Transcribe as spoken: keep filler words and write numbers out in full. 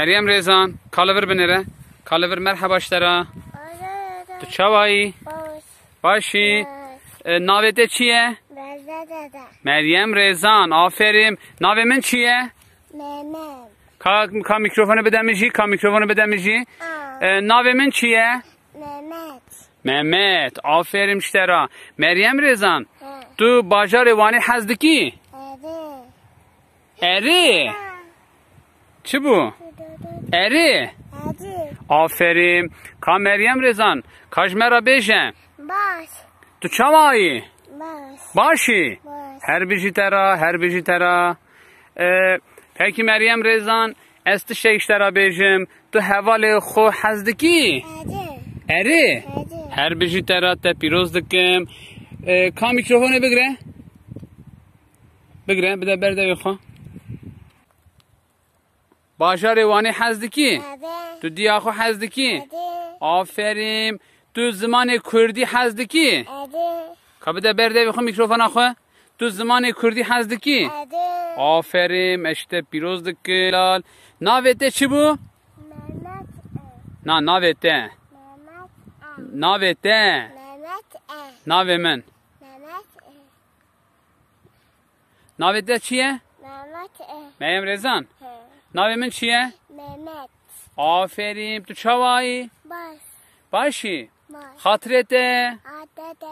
Meryem Rêzan, ka li vir binêre. Ka li vir, merheba ji te re. Tu çawa yî? Baş. Baş î. Baş. E, navê te çi ye? Meryem. Meryem Rêzan, aferîn. Navê min çi ye? Mehmet. Ka, ka mîkrofonê bide min jî, ka mîkrofonê bide min jî. Aa. E, navê min çi ye? Mehmet. Mehmet, aferîn ji te re. Meryem Rêzan, He. tu bajarê Wanê hez dikî? Erê. Erê? Ha. Çi bû? Erê? Erê. Aferîn. Ka Meryem Rêzan, ka ji me re bêje. Baş. Tu çawa yî? Baş. Baş î? Baş. Her bijî te re, her bijî te re. E, pekî Meryem Rêzan, ez tiştek ji te re bêjim. Tu hevalê xwe hez dikî? Erê. Erê? Erê. Her bijî te re, te pîroz dikim. E, ka mîkrofonê bigre. Bigre, bide ber devê xwe. Bajarê Wanê hez dikî? Erê. Tu diya xwe hez dikî? Erê. Aferîn. Tu zimanê kurdî hez dikî? Erê. Ka bide ber devê xwe mîkrofona xwe. Tu zimanê kurdî hez dikî? Erê. Aferîn, ez ji te pîroz dikim. Lal. Navê te çi bû? Mehmet e. Na, navê te. Mehmet e. Navê te. Mehmet e. Navê min. Mehmet e. Navê te çi ye? Mehmet e. Meryem Rêzan. He. Navê min çi ye? Mehmet. Aferîn, tu çawa yî? Baş. Baş î? Baş. Xatirê te? Xatirê te.